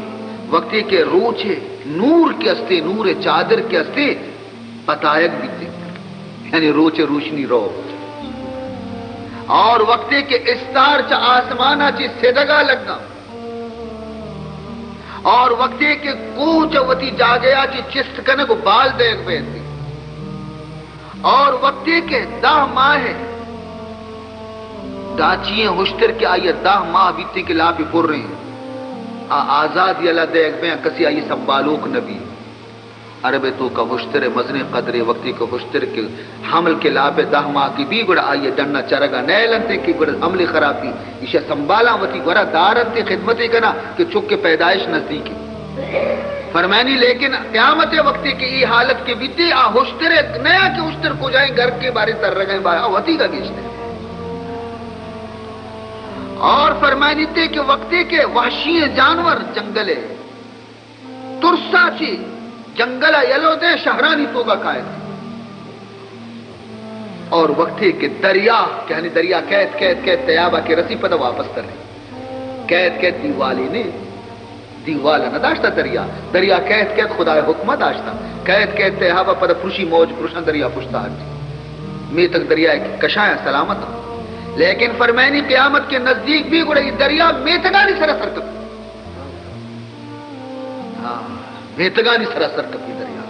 وقتے کہ روچے نور کے استے، نور چادر کے استے، پتایگ بیتے، یعنی روچ روشنی رو۔ اور وقتے کہ استار چہ آسمانا چہ سدگا لگا، اور وقتے کہ کوہ چہ وتی جاگہا چہ چست کنگ و بال دیگ بیتے، اور وقتے کہ دہ ماہ ڈاچی ہیں ہشتر کہ آئی دہ ماہ بیتے کہ لاپی پر ہیں، آ آزاد یلا دیگ بیں، کسی آئی سنبھالوک نبی۔ عرب ء توکا ہشتر ء مزنیں قدرے، وقتی کہ ہشتر کہ حمل کے لاپ ء دہ ماہ کی بی، گڑا آئی ء ڈنا چرگا نیل انت کہ گڑا حمل خرابی، ایشا سنبھالاں وتی گورا دار انت، خدمت کنا کہ چک کے پیدائش نزدیک ہے۔ فرمانی، لیکن قیامت ء وقتی کہ ای حالت کے بیتی، آ ہشتر ء نیا کہ ہشتر کجائیں گھر کے بارے تر رگیں بارے، آ وتی کا گیشتے۔ اور فرمانی تے کہ وقتی کہ وحشی جانور جنگل ہے، ترسا چی جنگل ء یلو دے شہرانی توگا کائے۔ اور وقتی کہ دریا، کہ یعنی دریا کیت، کیت، کیت، تیابا کہ رسی پدا واپس ترے۔ کیت، کیت دیوالی نے، دیوال نہ داشتا دریا۔ دریا کیت، کیت خدای حکمہ داشتا۔ کیت، کیت تیابا پدا پرشی موج پرشان دریا پشتا ہٹی۔ میتگ دریا کشایا سلامت۔ لیکن فرمائنی قیامت کے نزدیک بھی گڑا یہ دریا میتگانی سرا سرکت۔ ہاں، میتگانی سرا سرکپی دریا۔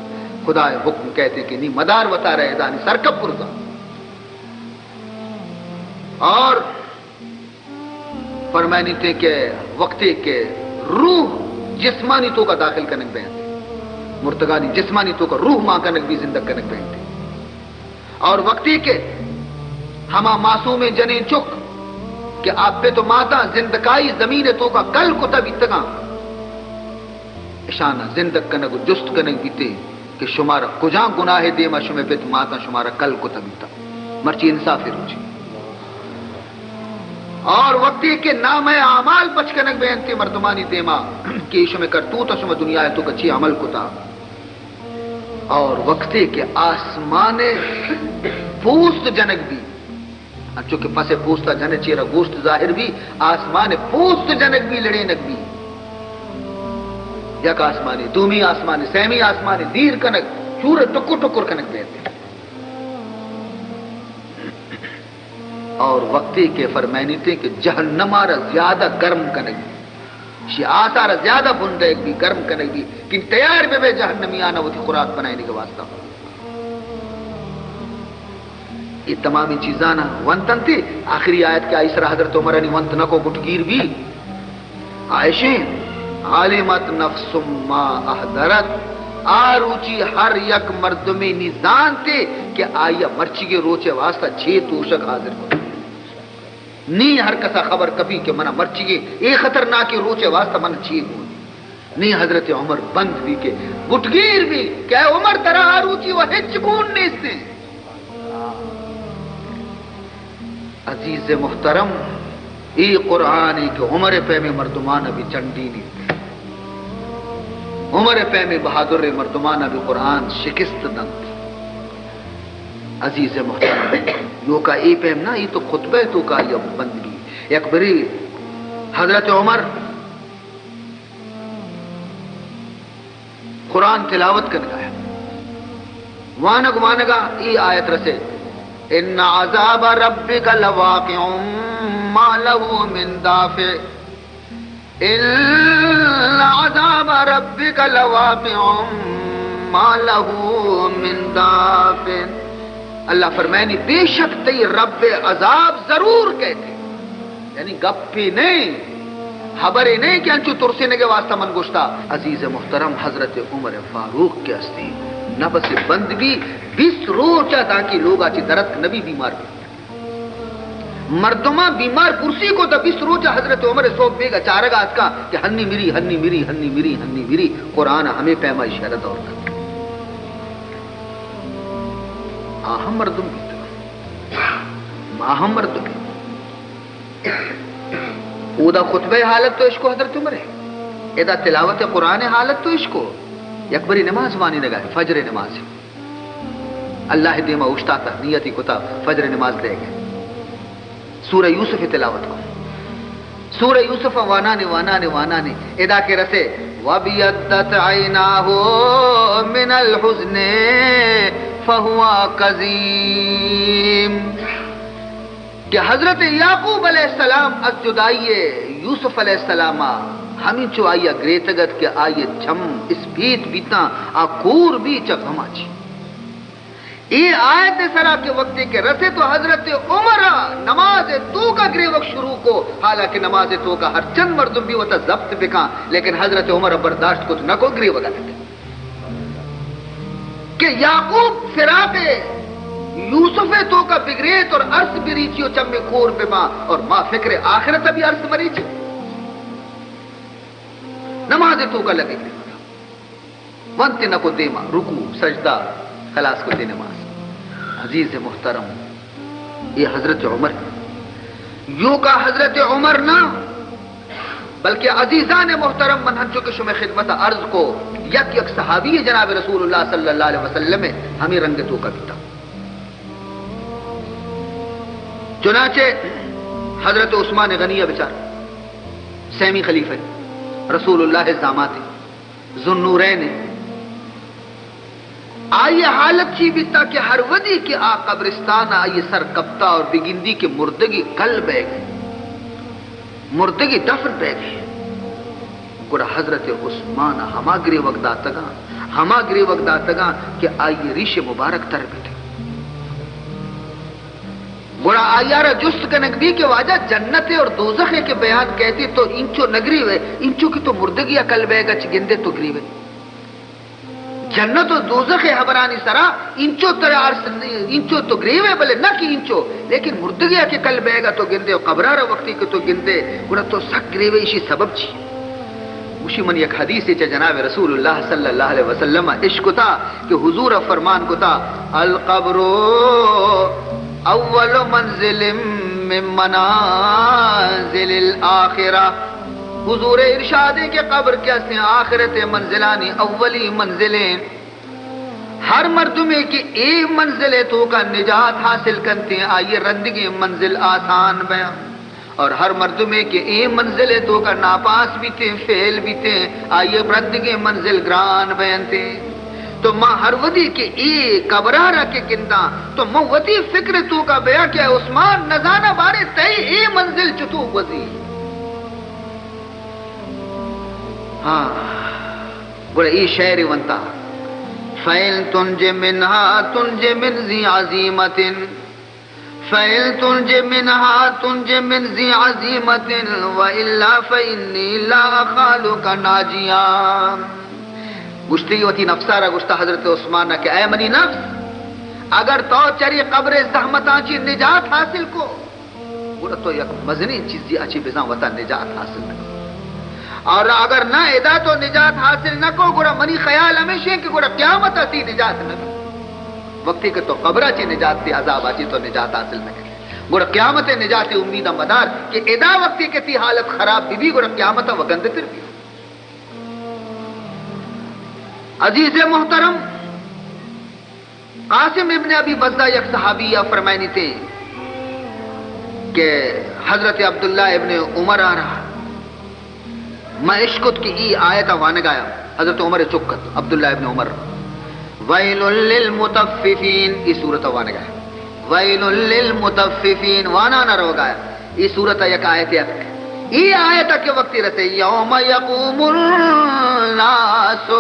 خدا ء حکم کہتے کہ نی مدار وتارا ادانی سرکپ برزا۔ اور فرمائنی تے کہ وقتی کہ روح جسمانی توکا داخل کنگ بینت، مرتگانی جسمانی توکا روح مان کنگ بی، زندگ کنگ بینت۔ اور وقتی کہ ہما معصومیں جنین چک کہ آ پت و ماتاں زندکائی زمین توکا کل کتا بیتگاں، اشانا زندگ کنگ و جست کنگ بیتے کہ شمارا کجام گناہ دیما شمے پت ماتاں شمارا کل کتا بیتا، مرچی انصاف روچی۔ اور وقتی کہ نامہ اعمال پچ کنگ بینتے مردمانی دیما کہ شمے کرتوت شما دنیا توکا چی عمل کتا، اور وقتے کہ آسمان پوست جنگ بی، انچو کہ پس پوستا جن چیرا گوشت ظاہر بی، آسمان پوست جنگ بی، لڑینگ بی۔ یک آسمانی، دومی آسمانی، سیمی آسمانی دیر کنگ، چور ٹکر ٹکر کنگ بیت۔ اور وقتی کہ فرمائنیتے کہ جہنم ءَ را زیادہ گرم کنگ، شی آسا را زیادہ بندیگ بی، گرم کنگ بی، کہ تیار بہ بے جہنمیانا وتی خوراک بنائینگ واسطہ۔ اے تمامیں چیزانا ونت انت۔ آخری آیت کہ آئی سرا حضرت عمرانی ونت نکو گٹگیر بی، آ ایشیں، علمت نفس ما احضرت، آ روچی ہر یک مردمے نی زانتے کہ آئی ءَ مرچیگیں روچے واسطہ چے توشگ حاضر کت۔ نی ہر کسا خبر کپی کہ منا مرچیگیں اے خطرناکیں روچے واسطہ من چے گون۔ نی حضرت عمر بند بی کہ گٹگیر بی کہ اے عمر، ترا آ روچی و ہچ گون نیستیں۔ عزیز محترم، اے قرآنے کہ عمر ءِ پیمیں مردمان ءَ بھی چنڈینیت۔ عمر ءِ پیمیں بہادر مردمان ءَ بھی قرآن شکست دنت۔ عزیز محترم، نوکا اے پیم نہ، اے تو خطبہ ءِ توکا آئی ءَ بند بی۔ یک بری حضرت عمر قرآن تلاوت کنگا ہے۔ وانگ وانگا ای آیت رسے، ان عذاب ربک لواقع ما له من دافع، ان عذاب ربک لواقع ما له من دافع۔ اللہ فرمائنی، بے شک تئی رب عذاب ضرور کئیت۔ یعنی گپے نئے، ہبرے نئے کہ انچو ترسینگے واسطہ من گوشتا۔ عزیز محترم، حضرت عمر فاروق کہ ہستی، نفس بند بی، بیست روچا تاکہ لوگا چی درتک نبی، بیمار بی۔ مردماں بیمار کرسی کو تا بیست روچا حضرت عمر صبح بیگا چارگا اتکا کہ ہنی مری، ہنی مری، ہنی مری، ہنی مری۔ قرآن ہمیں پیما اشارہ دور کر۔ آ ہم مردم بیتا۔ ما ہم مردم۔ اودا خطبہ حالت تو اشکو حضرت عمر ہے، ادا تلاوت قرآن حالت تو اشکو۔ یک بری نماز وانی نگا، فجر نماز۔ اللہ دیما اوشتاتا، نیتی کتا، فجر نماز دے گئے۔ سورہ یوسف تلاوت کو۔ سورہ یوسف وانانے، وانانے، وانانے، ادا کے رسے، وَابْيَضَّتْ عَيْنَاهُ مِنَ الْحُزْنِ فَهُوَ كَظِيمٌ۔ کہ حضرت یعقوب علیہ السلام از جدائی یوسف علیہ السلام ہمینچو آئی گریتگت کہ آئی چم اسپیت بیتاں، آ کور بی چہ غما چی۔ اے آیت سرا کہ وقتی کہ رسے تو حضرت عمر نماز توکا گریوگ شروع کو، حالانکہ نماز توکا ہر چند مردم بی وتا ضبط بکاں، لیکن حضرت عمر برداشت کت نہ کو، گریوگا لگت۔ کہ یعقوب فراق یوسف توکا بگریت اور ارس بریچی و چم کور بباں اور ما فکر آخرت بھی ارس مریچی۔ نماز توکا لگے گریوگا۔ ونت نہ کو دیما، رکوع، سجدہ، خلاص کو دی نماز۔ عزیز محترم، اے حضرت عمر، یوکا حضرت عمر نہ، بلکہ عزیزان محترم، من ہنچو کہ شمئے خدمت عرض کو، یک یک صحابی جناب رسول اللہ صلی اللہ علیہ وسلم ہمیں رنگ توکا بیتا۔ چنانچہ حضرت عثمان غنی بچار، سیمی خلیفہ، رسول اللہ زامات، ذوالنورین، آئی حالت چی بیتا کہ ہر ودی کہ آ قبرستان آئی سر کپتا اور بگندی کہ مردگی کل بیگ، مردگی دفن بیگ۔ گڑا حضرت عثمان ہما گریوگ داتگاں، ہما گریوگ داتگاں کہ آئی ریش مبارک تر بیتگ۔ گڑا آئی را جست کنگ بی کہ واجہ، جنت اور دوزخ کے بیان کئیتی تو انچو نگریوے، انچو کہ تو مردگی کل بیگ اچ گندے تو گریوے۔ جنت و دوزخ ء ہبرانی سرا انچو ترا ارس، انچو تو گریوے، بلے نہ کہ انچو، لیکن مردگیا کہ کل بیگا تو گندے و قبرا را وقتی کہ تو گندے، گڑا تو سک گریوے، ایشی سبب چی؟ گوشی، من یک حدیثے چہ جناب رسول اللہ صلی اللہ علیہ وسلم اشکتا کہ حضور فرمان کتا، القبر اول منزل من منازل الاخرہ۔ حضور ارشاد ہے کہ قبر کہ استیں آخرت منزلانی اولی منزلیں۔ ہر مردمے کہ اے منزل توکا نجات حاصل کنتیں، آئی رندگیں منزل آسان بیاں۔ اور ہر مردمے کہ اے منزل ءِ توکا ناپاس بیتیں، فیل بیتیں، آئی ءِ رندگیں منزل گران بینتیں۔ تو ما ہر وھدی کہ اے قبرا را کہ گنداں، تو من وتی فکر ءِ توکا بیاں کہ اے عثمان، نزاناں باریں تئی اے منزل چتو گوزی۔ ہاں، گڑا اے شعر ونتا، فَإِن تُنْجِ مِنْهَا تُنْجِ مِنْ ذِي عَزِيمَةٍ، فَإِن تُنْجِ مِنْهَا تُنْجِ مِنْ ذِي عَزِيمَةٍ وَإِلَّا فَإِنِّي لَا أَخَالُكَ نَاجِيًا۔ گوشتی وتی نفسا را گوشتا حضرت عثمان ءَ کہ اے منی نفس، اگر تو چری قبر ءِ زحمتاں چی نجات حاصل کو، گڑا تو یک مزنیں چیزے ءَ چی بزاں وتا نجات حاصل کن۔ اور اگر نہ ادا تو نجات حاصل نہ کو، گڑا منی خیال ہمیش ایں کہ گڑا قیامت ءَ تئی نجات نہ بی۔ وقتی کہ تو قبر ءَ چی نجات، تئی عذاب ءَ چی تو نجات حاصل نہ کن، گڑا قیامت ءِ نجات ءِ امید ءَ مدار کہ ادا وقتی کہ تئی حالت خراب بی بی، گڑا قیامت ءَ و گندتر بی۔ عزیز محترم، قاسم ابن ابی بزہ یک صحابی ءَ فرمائنیتے کہ حضرت عبداللہ ابن عمر ءَ را ما اشکت کہ ای آیت ءَ وانگایا۔ حضرت عمر ءَ چکت، عبداللہ ابن عمر، ویل للمطففین، ای سورت ءَ وانگایا۔ ویل للمطففین، وانان ءَ روگایا۔ ای سورت ءَ یک آیت اتک۔ ای آیت ءَ کہ وقتی رسے، یوم یقوم الناس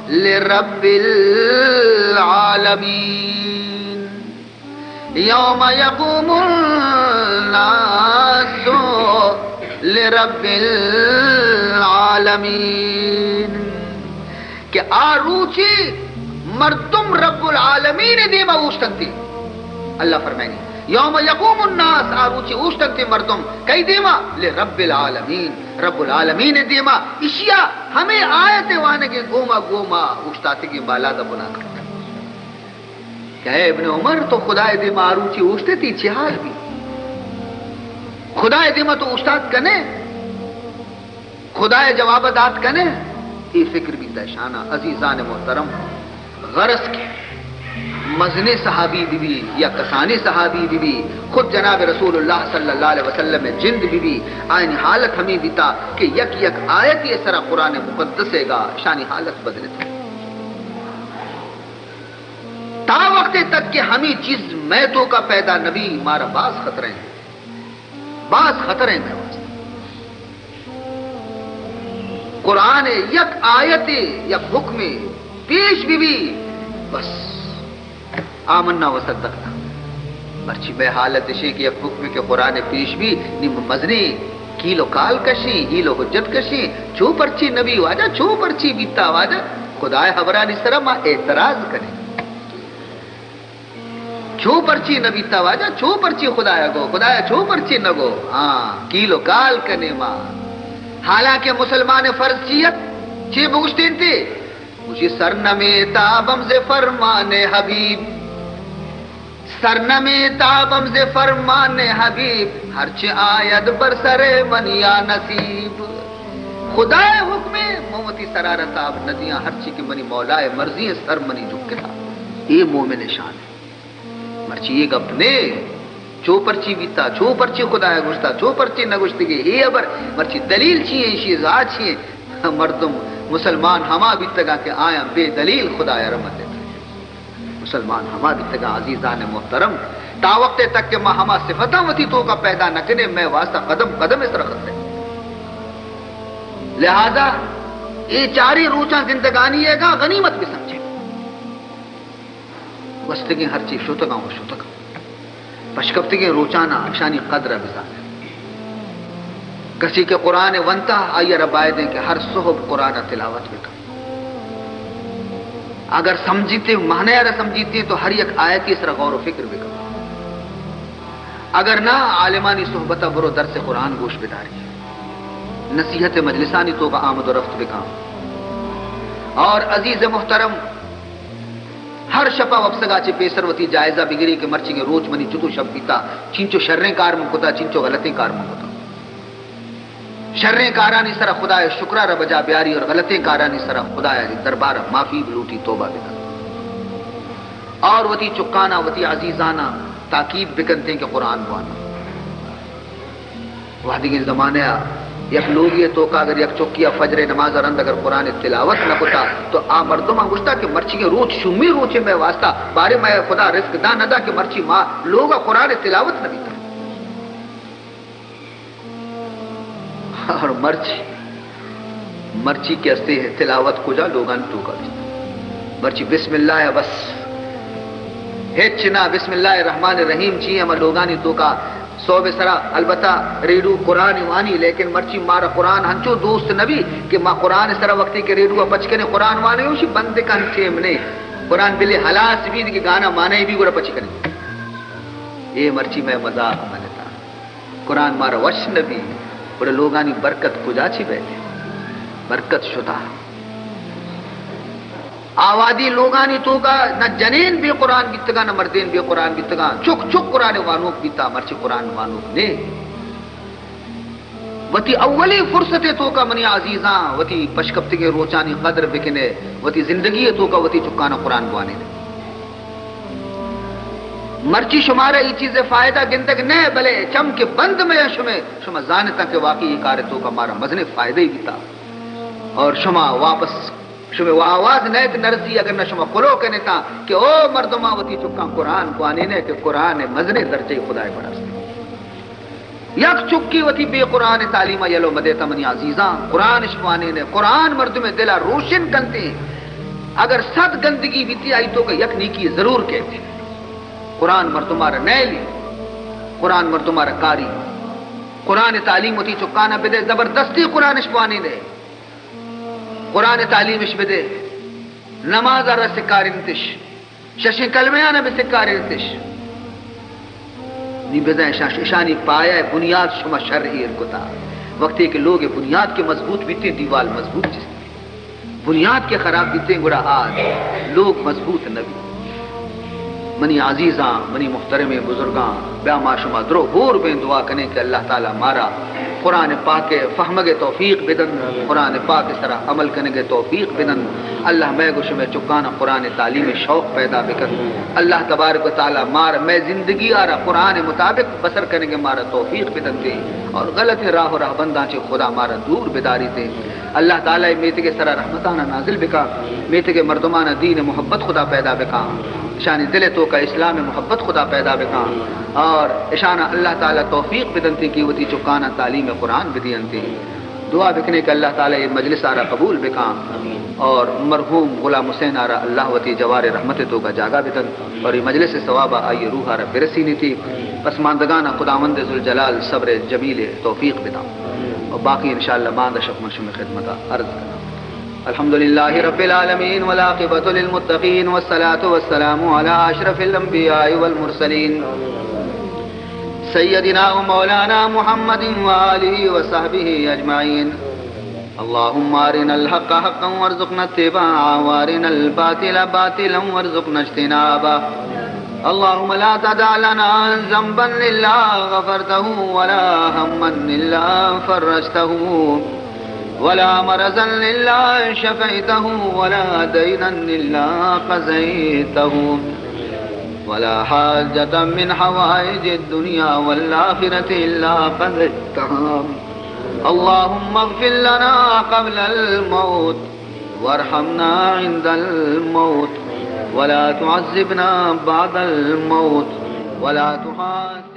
لرب العالمین، یوم یقوم الناس لرب العالمین، کہ آ روچی مردم رب العالمین ءِ دیما اوشتنتی۔ اللہ فرمائنی، یوم یقوم الناس، آ روچی اوشتنتی مردم کئی دیما؟ لرب العالمین، رب العالمین ءِ دیما۔ اشیا ہمے آیت ءِ وانگیں گوما گوما اوشتاتگیں بالاد ءَ بنا کرتا۔ کہ اے ابن عمر، تو خدا ءِ دیما آ روچی اوشتے، تئی چی حال بی؟ خدا ءِ دیما تو اوشتات کنے؟ خدا ءَ جواب دات کنے؟ اے فکر بیتا شانا۔ عزیزان محترم، غرض کہ مزنیں صحابی بی بی یا کسانیں صحابی بی بی، خود جناب رسول اللہ صلی اللہ علیہ وسلم ءِ جند بی بی، آیانی حالت ہمے بیتا کہ یک یک آیتے سرا قرآن مقدس ءِ گا شانی حالت بدلتا۔ تا وقتے تک کہ ہمے چیز مئے توکا پیدا نبی، مارا باز خطرہ ایں، باز خطرہ ایں مئے واسطہ۔ قرآن ءِ یک آیتے، یک حکمے پیش بی بی، بس آمنا و صدقنا۔ مرچی مئے حالت اشیں کہ یک حکمے کہ قرآن ءِ پیش بی، نی مزنیں کیل و کال کشیں، حیل و حجت کشیں، چو پرچی نبی واجہ، چو پرچی بیتا واجہ، خدا ءِ حبرانی سرا ما اعتراض کنیں۔ چو پرچی نہ بیتا واجہ، چو پرچی خدایا گو، خدایا چو پرچی نہ گو؟ ہاں، کیل و کال کنے ما۔ حالانکہ مسلمان فرض چی ات؟ چی بگوشتینتی؟ گوشی، سر نمیتابم ز فرمان حبیب، سر نمیتابم ز فرمان حبیب، ہرچه آید بر سر من یا نصیب۔ خدائے حکمے، من وتی سرا را تاب ندیاں، ہرچی کہ منی مولائے مرضی ایں، سر منی جھکتا۔ اے مومن شان ایں۔ مرچی اے گپ نے، چو پرچی بیتا، چو پرچی خدایا گوشتا، چو پرچی نہ گوشتگی، اے ہبر، مرچی دلیل چی ایں، اشی ذات چی ایں؟ مردم مسلمان ہما بیتگاں کہ آیاں بے دلیل خدایا را مہ دیتا۔ مسلمان ہما بیتگاں، عزیزان محترم، تا وقتے تک کہ ما ہما صفتاں وتی توکا پیدا نہ کنیں، مئے واسطہ قدم قدم ءِ سرا خطرہ ایں۔ لہذا اے چاریں روچاں زندگانی ءِ گا غنیمت بسمجھیں۔ گوستگیں ہرچی شتگاں و شتگاں۔ پشکپتگیں روچاناں اشانی قدر ءَ بزانت۔ کسی کہ قرآن ءَ ونتا، آئی ءَ را باید انت کہ ہر صحب قرآن ءَ تلاوت بکن۔ اگر سمجھیتے، معنی ءَ را سمجھیتے تو ہر یک آیتی سرا غور و فکر بکن۔ اگر نہ، عالمانی صحبت ءَ برو، درس قرآن گوش بداری، نصیحت مجلسانی توکا آمد و رفت بکن۔ اور عزیز محترم، ہر شپا وپسگا چہ پیسر وتی جائزہ بگری کہ مرچیگیں روچ منی چتو شپ بیتا، چینچو شریں کار من کتا، چینچو غلطیں کار من کتا۔ شریں کارانی سرا خدائے شکرا را بجا بیاری اور غلطیں کارانی سرا خدائے دربارا معافی بلوٹی، توبہ بکن۔ اور وتی چکانا، وتی عزیزانا تاکید بکنتیں کہ قرآن بوانا۔ وہدیگیں زمانہ ءَ یک لوگے ءِ توکا اگر یک چکی ءَ فجر ءِ نماز ءَ رند اگر قرآن ءِ تلاوت نہ کتا تو آ مردماں گوشتا کہ مرچیگیں روچ شومیں روچے مئے واسطہ، بارے مئے خدا رزق داں نہ داں کہ مرچی ما لوگ ءَ قرآن ءِ تلاوت نہ بیتا۔ اور مرچی، مرچی کہ استے تلاوت کجا لوگانی توکا بیتا؟ مرچی بسم اللہ ءَ بس، ہچ نہ۔ بسم اللہ الرحمن الرحیم چی ہما لوگانی توکا سہب ءِ سرا، البتہ ریڈو قرآن وانی، لیکن مرچی مارا قرآن ہنچو دوست نہ بی کہ ما قرآن ءِ سرا وقتی کہ ریڈو ءَ پچ کنیں قرآن وانے، اوشی بند کن، ٹیم نے۔ قرآن بلے ہلاس بی کہ گانا مانے بی گڑا پچ کنیں۔ اے مرچی مئے مذاق منتا۔ قرآن مارا وش نہ بی، گڑا لوگانی برکت کجا چی بیت؟ برکت شتا۔ آوادی لوگانی توکا نہ جنین بے قرآن بیتگاں، نہ مردین بے قرآن بیتگاں، چک چک قرآن وانوک بیتا، مرچی قرآن وانوک نے۔ وتی اولی فرصت توکا منی عزیزاں، وتی پشکپتگیں روچانی قدر بکنے، وتی زندگی توکا وتی چکانا قرآن بوانے۔ مرچی شمارا ای چیز فائدہ گندگ نہ، بلے چم کہ بند میا شمے، شما زانتاں کہ واقعی ای کار توکا مارا مزنے فائدہ ہی بیتا۔ اور شما واپس شمے آواز نیت نرزی، اگر نہ شما کلو کنتاں کہ او مردماں وتی چکاں قرآن بوانینے کہ قرآن مزنے درجہ خدائے پرست۔ یک چکی وتی بے قرآن تعلیم یلو مدیتا منی عزیزاں، قرآن اش بوانینے، قرآن مردم دلا روشن کنتے۔ اگر صد گندگی بیتی آئی توکا یک نیکی ضرور کہتے۔ قرآن مردمارا نیلی، قرآن مردمارا کاری۔ قرآن تعلیم وتی چکانا بدے، زبردستی قرآن اش بوانینے۔ قرآن تعلیم اش بدے، نماز ءَ را سکارینتش، ششیں کلمہاں بہ سکارینتش۔ نی بزاں اشاں، اشانی پایہ بنیاد شما شر ایر کتا۔ وقتی کہ لوگ بنیاد کہ مضبوط بیتیں، دیوال مضبوط چست۔ بنیاد کہ خراب بیتیں، گڑا آ لوگ مضبوط نہ بیت۔ منی عزیزاں، منی محترمیں بزرگاں، بیا ما شما درو ہور بیں، دعا کنیں کہ اللہ تعالی مارا قرآن پاک ءِ فہمگ ءِ توفیق بدنت، قرآن پاک ءِ سرا عمل کنگ ءِ توفیق بدنت۔ اللہ مئے گو شمئے چکانا قرآن تعلیم ءِ شوق پیدا بکنت۔ اللہ تبارک و تعالی مارا، مئے زندگی آرا قرآن مطابق بسر کنگ ءِ مارا توفیق بدنت اور غلط راہ و رہبنداں چہ خدا مارا دور بداریت۔ اللہ تعالی میتگ ءِ سرا رحمتانا نازل بکا، میتگ ءِ مردمانا دین ءِ محبت خدا پیدا بکا، اشانی دل ءِ توکا اسلام ءِ محبت خدا پیدا بکا اور اشانا اللہ تعالی توفیق بدنت کہ وتی چکانا تعلیم قرآن بدینت۔ دعا بکنیں کہ اللہ تعالی اے مجلس آرا قبول بکا اور مرحوم غلام حسین آرا اللہ وتی جوار رحمت ءِ توکا جاگہ بدنت۔ اور اے مجلس ءِ ثواب آئی روح ءَ را برسینیتی۔ پسماندگان ءَ خداوند ذوالجلال صبر جمیل ءِ توفیق بدنت۔ اور باقی انشاءاللہ باندا شپ من شمئے خدمت ءَ عرض کناں۔ الحمد لله رب العالمين والعاقبة للمتقين والصلاة والسلام على أشرف الأنبياء والمرسلين سيدنا ومولانا محمد وآله وصحبه أجمعين. اللهم أرنا الحق حقا وارزقنا اتباعه وأرنا الباطل باطلا وارزقنا اجتنابه. اللهم لا تدع لنا ذنبا إلا غفرته ولا هما إلا فرجته ولا مرضا إلا شفيته ولا دينا إلا قضيته ولا حاجة من حوائج الدنيا والآخرة إلا قضيتها. اللهم اغفر لنا قبل الموت وارحمنا عند الموت ولا تعذبنا بعد الموت ولا تحاسبنا